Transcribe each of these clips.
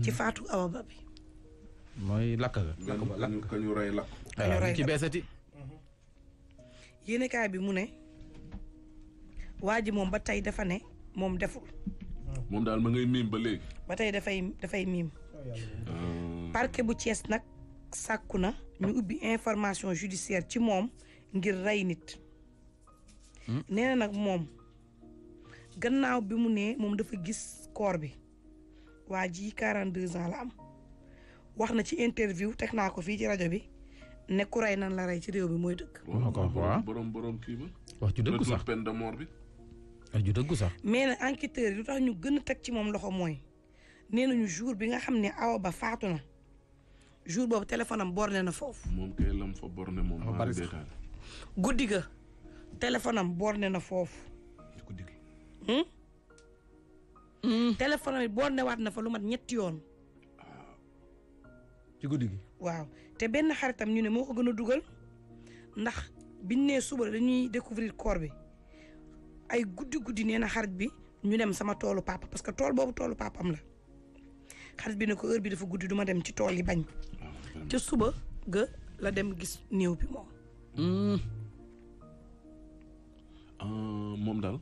ci faatu Awa Ba bi. mooy lakk ga. ka ñu rey lakk. ci beesati. yéenekaay bi mu ne waa ji moom ba tey dafa ne moom deful. moom daal ma ngay miim ba léegi. ba tey dafay miim. parquet bu Thiès nag sàkku na ñu ubbi information judiciaire ci moom ngir rey nit. nee na nag moom gannaaw bi mu ne moom dafa gis corps bi waa ji 42 ans la am wax na ci interview teg naa ko fii ci rajo bi ne ku rey nan la rey ci réew bi mooy dëgg. waaw borom kii ba. wax ju dëggu sax peine de mort bi. wax ju dëggu sax. mais nag enquêteurs yi lu tax ñu gën a teg ci moom loxo mooy nee nañu jour bi nga xam ne Awa Ba faatu na jour boobu téléphone am borné na foofu. moom kay lam fa borné moom. bari sax guddi ga téléphone am borné na foofu. guddi gi. téléphone am borné waat na fa lu mat ñetti yoon. ci guddi gi. waaw te benn xaritam ñu ne moo ko gën a dugal ndax biñ nee suba dañuy découvrir corps bi ay guddi nee na xarit bi ñu dem sama toolu papa parce que tool boobu toolu papam la xarit bi ne ko heure bi dafa guddi duma dem ci tool yi bañ. ca suba ga la dem gis néew bi moom. moom daal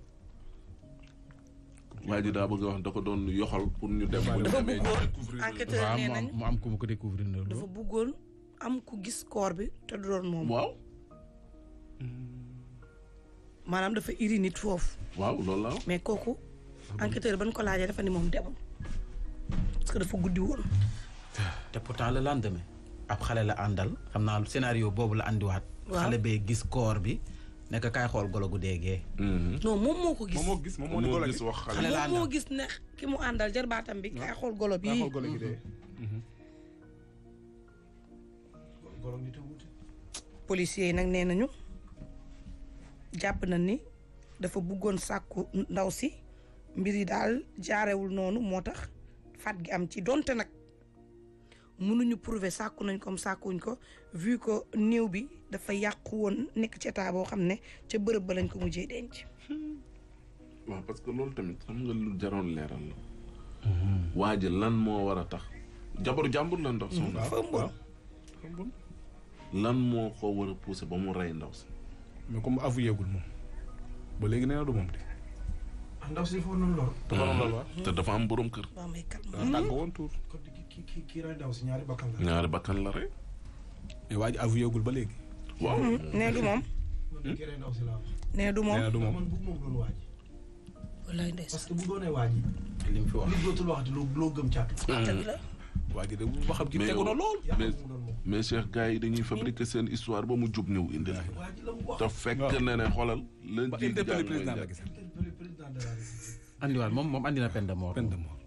waa ji daa bëgg a wax da ko doon yoxal pour ñu dem. dafa bëggoon enquêteur nee nañ mu am ku mu ko découvrir na dafa bëggoon am ku gis corps bi te du doon moom. waaw. maanaam dafa iri nit foofu. waaw loolu la. mais kooku enquêteur ban ko laajee dafa ni moom demul parce que dafa guddi woon. te pourtant le lendemain ab xale la àndal xam naa scénario boobu la andiwaat. waaw xale bee gis corps bi nekk kaay xool golo gu déggee. non moom moo ko gis. moom moo gis moom moo di golo gis wax xale la moom moo gis ne ki mu àndal jarbaatam bi kaay xool golo bi. kaay xool golo gi dee. golo gi te wuute. policiers yi nag nee nañu jàpp na ni dafa bëggoon sàkku ndaw si mbir yi daal jaarewul noonu moo tax faat gi am ci donte nag mënuñu prouver sàkku nañ comme sàkkuñ ko vu que néew bi dafa yàqu woon nekk ci état boo xam ne ca bërëb ba lañ ko mujjee denc. waaw parce que loolu tamit xam nga lu jaroon leeral la. waa ji lan moo war a tax. jabaru jàmbur la ndaw soxna. dafa ëmboon. lan moo ko war a pousser ba mu rey ndaw si. mais comme avoué gul moom ba léegi nee na du moom de. ndaw si foofu noonu lool. dafa doon lool waaw. te dafa am borom kër. waaw may kat daa tàgg woon tuur. kon kii rey ndaw si ñaari bakkan la. ñaari bakkan la rey. mais waa ji avoué gul ba léegi. waaw. nee du moom. man kii rey ndaw si laa wax. nee du moom. nee na du moom. man bëgg moom doon waaj. wallaay ndeysaan. parce que bu doonee waaj. li mu fi wax nit dootul waxati loo gëm caatu. dëgg la. waa ji de ba xam gi tegu na lool. mais Cheikh gars yi dañuy fabriquer seen histoire ba mu jub ñëw indi la. waaj la mu wax. te fekk na ne xoolal. lan ba ji interpellé président la gis. interpellé président de la République. andiwaat moom andi na peine de mort. peine de mort.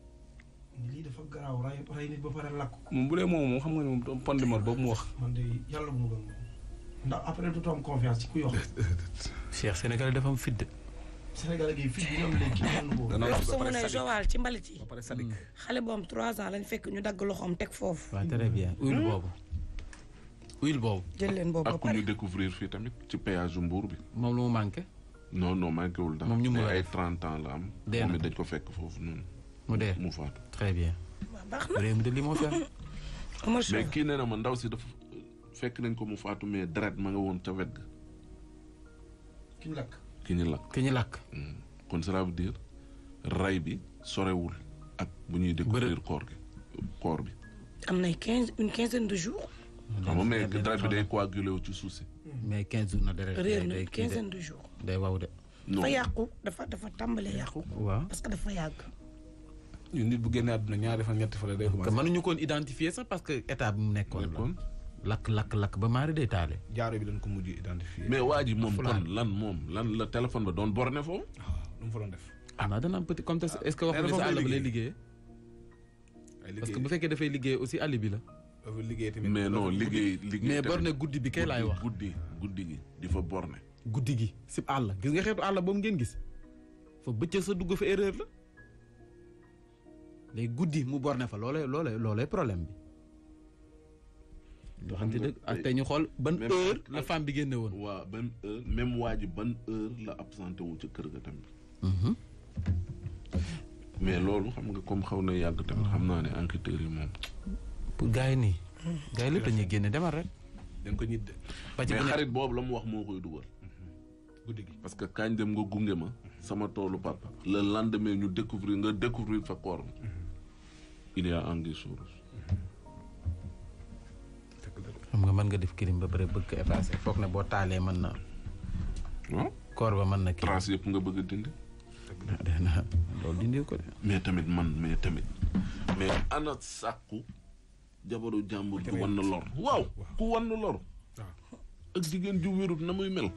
lii dafa garaaw rey nit ba pare lakk ko. moom bu dee moom xam nga ne moom peine de mort boobu mu wax. man de yàlla bu mu doon moom. ndax après du am confiance ci ku yox. Cheikh Sénégal dafa am fit de. Sénégal gi fii bi ñoom léegi kenn boobu. dana wax su ba mu pare ne sadik Joal ci mbalit yi. ba pare sadik. xale bu am 3 ans lañ fekk ñu dagg loxoom teg foofu. waaw très bien uyul boobu. uyul boobu. jël leen boobu ba ak ku pare. ñu découvrir fii tamit ci péage Mbour bi. moom lu mu manqué. non manqué wul dara. moom ñu mu mais ay def. 30 ans la am. Dee na. moom it dañ ko fekk foofu noonu. mu dee mu faatu. très bien. waaw baax na. réew mi de li moo fi am. émotion. mais kii nee na ma ndaw si dafa fekk nañ ko mu faatu mais deret ma nga woon ca wet ga. ki ñu lakk. ki ñu lakk. ki ñu lakk. kon cela veut dire ray bi sorewul ak bu ñuy découvrir corps bi. am nay une quinzaine de jours. xam nga mais deret bi day coagulé wu ci suuf si. mais 15 jours na deret. réer na day kii de quinzaine de jours. day waw de. non dafa yàqu dafa tàmbalee yàqu. waaw. parce que dafa yàgg. ñun nit bu génnee àdduna ñaari fan ñetti fan day que commencé. mënuñu koon identifier sax parce que état bi mu nekkoon la. lakk ba maari day taale. jaaro bi dañ ko mujj identifié. mais waa ji moom Fulaan. kon lan la téléphone ba doon borné foofu. waaw lu mu fa doon def. ah non dana am petit comme est-ce que waxuñu dafa sa àll ba lay liggéey. liggéeyee. ay parce que liggéey bu fekkee dafay liggéey aussi àll bi la. dafa liggéey tamit. mais non liggéey mais tamit. borne guddi bi kay laay wax. guddi gi di fa borné. guddi gi si àll gis nga xeetu àll boobu ngeen gis fa bëccëg sa dugg fa erreur la léegi guddi mu borne fa loolee problème bi. loo xam te dëgg ak tey ñu xool ban même heure ak- la femme bi génne woon. waa ban heure même waa ji ban heure la absenté wu ca kër ga tamit. mais loolu xam nga comme xaw na yàgg tamit xam naa ne enquêteurs yi moom. pour gars yi nii. gars yi lépp dañuy génne demal rek. dañ ko ñit de. ba ci mais xarit boobu la mu wax moo koy dugal. guddi gi parce que kañ dem nga gunge ma. sama toolu papa. le lendemain ñu découvrir fa corps bi. il y a anguille sous roche. xam nga mën nga def crime ba pare bëgg ko effacer foog ne boo taalee mën na. waaw koor ba mën na kii. trace yëpp nga bëgg a dindi. loolu dindi ko de. mais tamit mais ana sàkku jabaru jàmbur du wan na lor. waaw ku wan na lor. ak jigéen ju wérut na muy mel.